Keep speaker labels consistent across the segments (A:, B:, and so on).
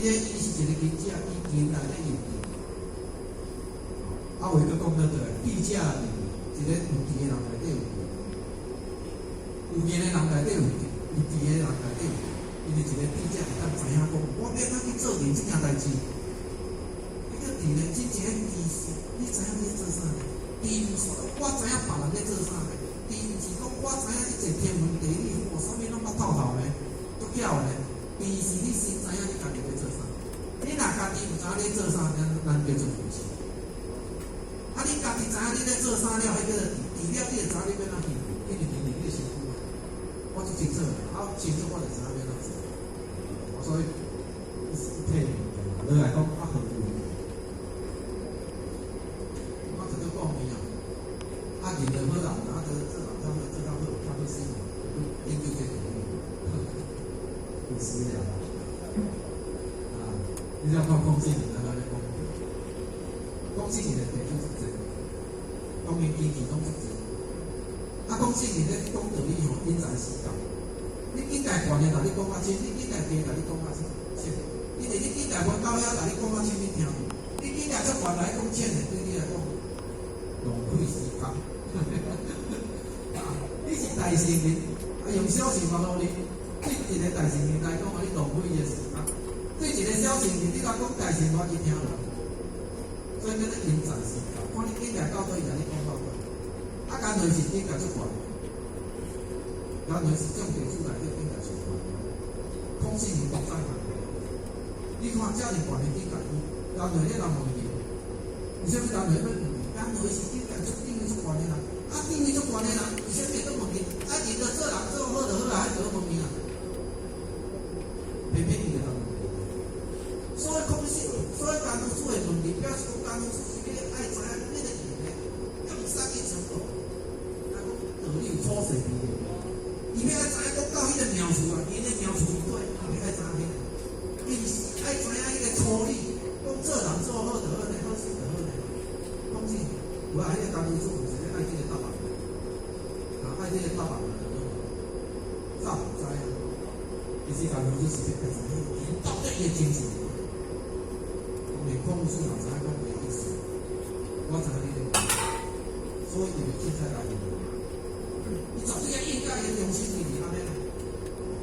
A: 伊是一個仁者，伊仁內底有智。啊，話閣講得對，智者一個有智的人內底有智，有仁的人內底有智，有智的人內底有智。因為一個智者會當知影講，我欲按怎去做仁這件代誌。你叫智咧，真正的知識，你知影你咧做啥呢？智毋是我知影別人咧做啥呢？智毋是講我知影一切天文地理，哦，啥物攏捌透透呢，足巧的呢。智是你先知影你家己咧做啥。你若家己毋知影咧做啥，咱叫做無智。啊，你家己知影你咧做啥了，彼叫做智。智了，你就知影你欲按怎去，因為你你身軀，我足清楚的，啊，清楚我就知影欲按怎做。所以是體物件，落來講啊，何故？我直接講伊啊，啊，仁就好啦，啊，做做人較好，做較好，較好死，研究這個有時了。啊，你只看孔聖人在咧講，孔聖人的弟子足濟，當然機器攏足濟。啊，孔聖人咧講道理吼，因材施教。你境界懸的，共你講較深；你境界低，共你講較淺。因為你境界無到遐，共你講較深，你聽無。你境界足懸來講淺的，對你來講浪費時間。你是大乘人，啊用小乘法度你，對一個大乘人來講，你浪費伊的時間；對一個小乘人，你若講大乘法，伊聽無。所以叫做因材施教，看你境界到佗，伊共你講到佗。啊，干脆是境界足懸，干脆是眾弟子內底境界上懸。孔聖人都知嘛？你看遮爾懸的境界，干脆咧人問伊，為啥物干脆欲問伊？干脆是境界足頂足懸的人，啊，地位足懸的人，為啥物會當問伊？啊，伊就做人做好就好啊，還得問伊啊？偏偏伊就當問伊。所以孔聖，所以甘露寺的問題，表示講甘露寺是欲愛知影那個人咧，到啥物程度？啊，講道理有粗細之別。伊欲愛知影講到彼個描述啊，伊的描述是對，伊欲愛知影彼個，伊是愛知影彼個粗理，講做人做好就好呢，好勢就好呢。講真，有啊，彼個甘露寺毋是咧愛這個答案，啊，愛這個答案就好，早毋知啊。其實甘露寺是欲愛知影到底伊的精神。當然，孔子嘛知影講袂意思，我知影你咧問，所以伊就凊彩來問。伊絕對愛應該伊良心裡面按呢，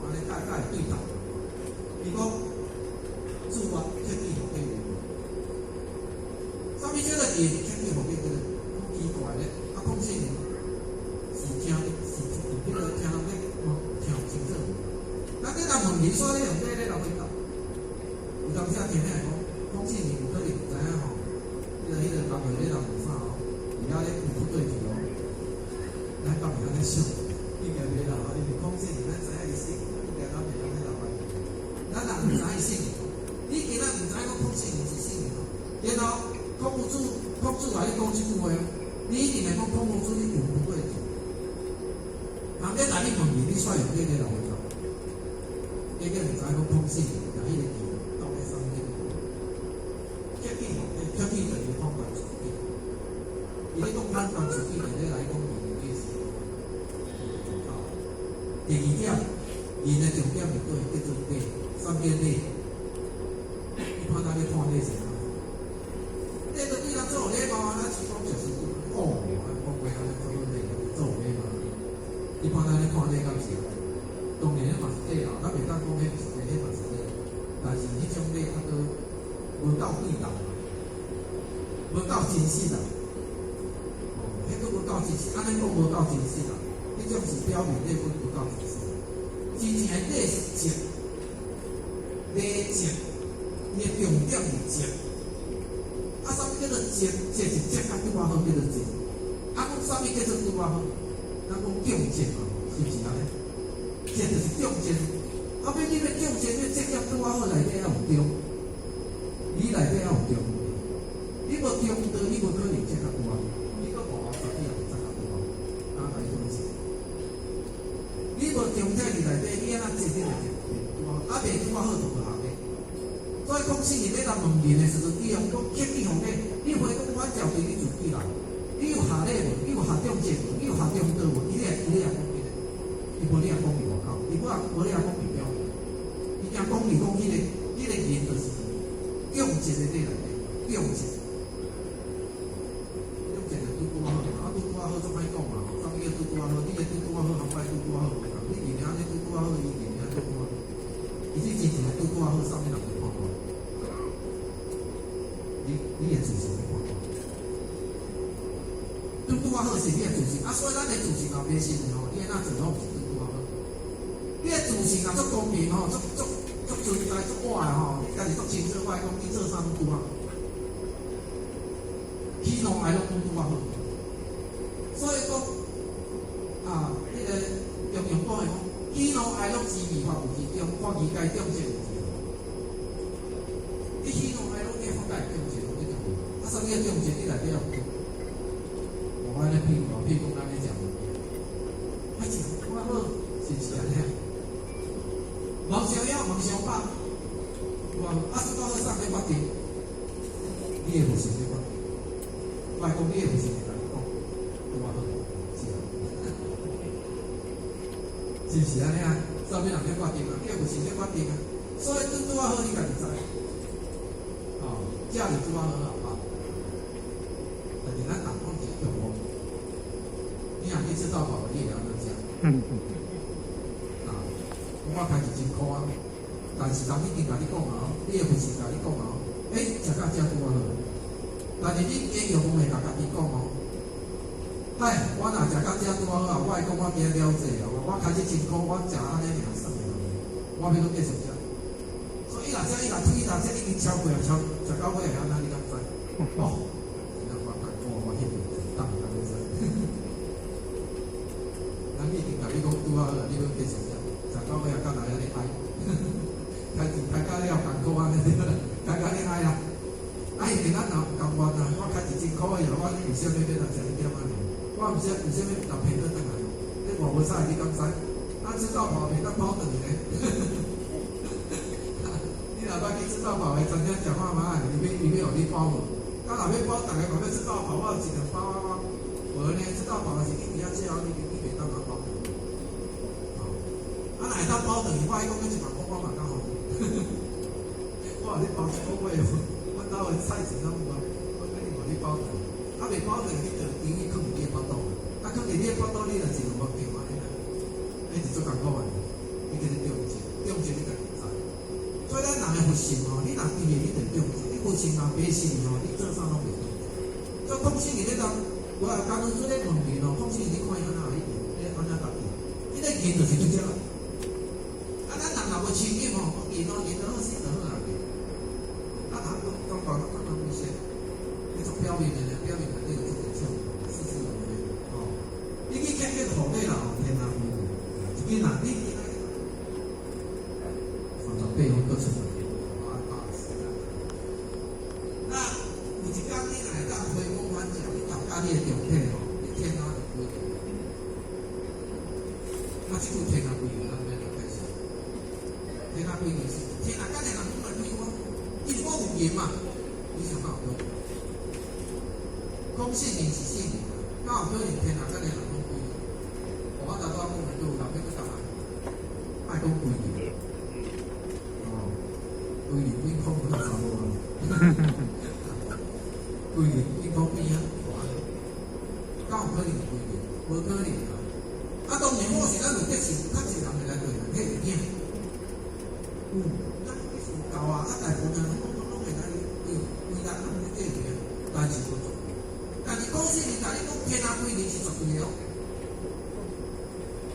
A: 按呢才會對答。伊講自我克己予假有無？啥物叫做仁？克己予假叫做奇怪咧。啊，孔聖人是聽是彼個聽人咧聽毋清楚。咱咧來問伊，煞咧用這咧來回答。有當時聽聽講，孔聖人有可能毋知影吼，彼個工課咧人問啥吼，伊遐咧有不對勁哦。咱講袂按呢想，應該袂啦，因為孔聖人咱知影伊姓，應該咱袂按呢來懷疑。咱若毋知伊姓，你今仔毋知講孔聖人是聖人，然後孔夫子，孔子共你講這句話，你一定會講孔夫子你有不對勁。人咧來你問伊，你煞用這個來回答，結果毋知講孔聖人共彼個字到底啥物意思？克己予假，克己就是判斷自己。伊咧講判斷自己，就咧來講仁的意思。第二點，仁的重點是佗叫做禮，啥物叫禮？你看咱咧看禮是啥？禮就對人做有禮貌啊，咱是講就是哦，講話按呢做禮，做有禮貌。一般咱咧看禮敢是？當然彼嘛是禮啦，咱袂當講彼毋是禮，彼嘛是禮。但是彼種禮猶閣無夠對答，無夠真實啦。哦，彼閣無夠真實，按呢講無夠真實啦。彼種是表面禮，佫無夠真實。真正的禮是節，禮節，伊的重點是節。啊，啥物叫做節？節是節較拄仔好叫做節。啊，講啥物叫做拄仔好？咱講中節嘛，是毋是按呢？節就是中節。啊，欲你欲中節，欲節較拄仔好，內底愛有中，你內底愛有中。你無中道，你無可能節較拄仔好。你閣無法實際也會節較拄仔好，哪共你講是？你無中體佇內底，你按怎節你會節袂拄仔好？啊，袂拄仔好就無效的。所以講聖人咧來問仁的時陣，伊用講克己予假，你回講反照對你自己來，你有下禮無？你有下中節無？你有下中道無？伊咧講彼個，伊無咧講佇外口，伊無咧講佇表面，伊驚講你講彼個，彼個仁就是中一，中一就拄拄仔好，啊拄拄仔好足歹講嘛吼，啥物叫拄拄仔好？你的拄拄仔好和我的拄拄仔好無仝，你認為按呢拄拄仔好，伊認為按拄拄仔好。其實真正的拄拄仔好，啥物人來判斷？你的自信來判斷。拄拄仔好是你的自信，啊，所以咱的自信若迷信的吼，你按怎做攏毋是拄拄仔好。你的自信若足公平吼，足足足存在足我的吼，你家己足清楚，我來講，你做啥攏拄好，喜怒哀樂攏拄仔好。所以講啊，彼個中庸講的講，喜怒哀樂之二法有其中，法義皆中正有其。你喜怒哀樂你法界中正，你中啊，啥物叫中正？你內底有中。我按呢譬如，譬如講咱咧食物件，啊食拄仔好，是毋是按呢？無傷枵，無傷飽，哇！啊，拄仔好送你決定，你會無想咧決定？我來講，你會無想會共你講，拄仔好，是啊，是毋是按呢啊？啥物人咧決定啊？你會無想咧決定啊？所以拄拄仔好，你家己知。哦，食就拄仔好啊，飽。但是咱人講是中午，你若去吃到飽，你會按怎食？啊，我開始真苦啊，但是人已經共你講啊，你的父親共你講啊，欸，食到遮拄仔好。但是你加藥會共家己講哦，嗨，我若食到遮拄仔好啊，我會講我今日了濟啊，我開始真苦，我食按呢爾算的，我欲閣繼續食。所以伊若這伊若推若這已經超過啊，超食到尾會按怎你敢知？哦，真正我艱苦，我翕等安尼知。人已經共你講拄仔好，你閣繼續食，食到尾啊，到來按呢哀，開始開到了艱苦按呢對啦，開到咧哀啦。啊，因為咱若有甘願啊，我開始真苦的，我為啥物欲來食一點仔爾？我毋是為啥物若騙倒轉來？你外無菜，你敢知？啊，吃到飽袂當包轉去呢？你若捌去吃到飽的餐廳食看覓啊？伊欲予你包無？啊，若欲包，逐个嘛欲吃到飽，我有一兩包啊，我無呢，吃到飽是去遐食後，你袂當通包轉去。哦，啊，若會當包轉去，我還講欲1萬箍，我嘛較予你。我予你包一個月，阮兜的菜錢攏無，我一定予你包轉去。啊，袂包轉去，你就等於囥佇你的腹肚。啊，囥佇你的腹肚，你就是有目鏡按呢啦，彼是足艱苦的，你叫做中正，中正你家己知。所以咱人的佛性吼，你若對的，你就中正；你佛性若迷信吼，你做啥攏袂中。所以空性你咧當，我剛剛說咧問題吼，空性你看伊按怎去咧按怎答對？彼個見就是對這啦。啊，咱人若無清明吼，講見哦，見就好，死就好啊。啊，人講講講講講危險，你做表面的呢，表面內底有足濟笑，事事如意吼。你去見見雨底啦，天啊歸去，一個人你38分閣出來，那有一工你若會當回光返照，你頭家你的中體吼，你天啊就歸去。啊，這句天啊歸去，咱欲按怎解釋？天啊歸去是天啊，敢會人攏來開我？伊是講有緣嘛？你想敢有可能？講聖人是聖人，敢有可能天啊，敢會人攏歸去？我頭拄仔講的，有人欲閣答案，莫講歸去。哦，歸去幾空有查某啊？歸去幾空邊啊？敢有可能歸去？無可能啊！啊，當然好是咱有得信，較濟人會來對啦，彼有影。有，咱必須有夠啊！啊，大部分人攏會來規規人攏咧過去啊，但是無絕對。但是講實在，共你講天啊歸去是絕對的哦。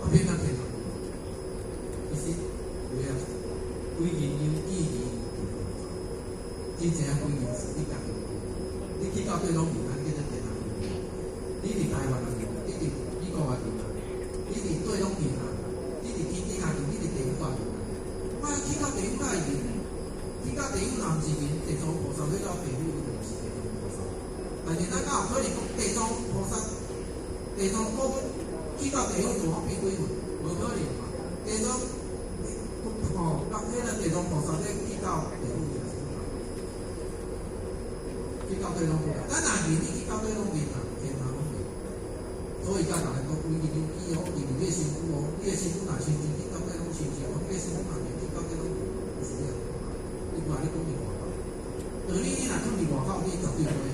A: 啊，偏啊天啊歸去，其實有影，歸因有意義，真正歸因是你家己歸。你去到佗攏去，按呢叫做天啊歸去。你佇台灣也去，你佇美國也去，你佇佗攏去啊，你佇天頂也去，你佇地府也去。我去到地府才會去，去到地府若毋是人，地藏菩薩欲到地府，伊就毋是地藏菩薩。但是咱敢有可能講地藏菩薩、地藏公去到地府就好變鬼魂？無可能嘛。地藏哦，人彼個地藏菩薩咧去到地府就是去到佗攏去。咱若認你去到佗攏認啊，天啊攏認。所以才共人講，規日有機哦，佇你的身軀哦，你的身軀若清淨，去到佗攏清淨；你的身軀若袂，去到佗攏是這樣。你看你講佇外口，道理你若囥佇外口，你絕對無的。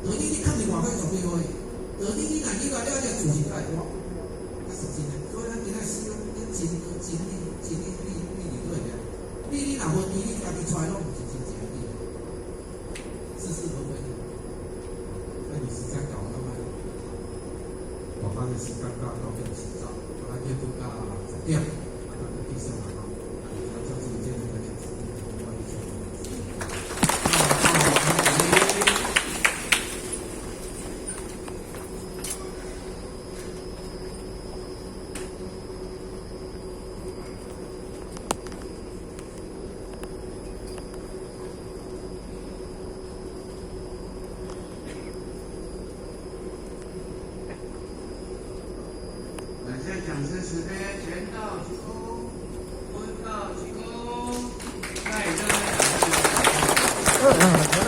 A: 道理你囥佇外口絕對無的，道理你若入來了，這自信才會我，啊是真的。所以咱今仔死攏真真理真理理理理對的，你你若無知，你家己出來攏毋是真正的。事事合為，那你時間搞到嗎？我發的時間到到點洗澡，我來結束到10點，啊，咱就繼續嘛吼。啊，叫自己今天來講，我一起。
B: 感謝講師慈悲，全道鞠躬，分道鞠躬。下一個講師。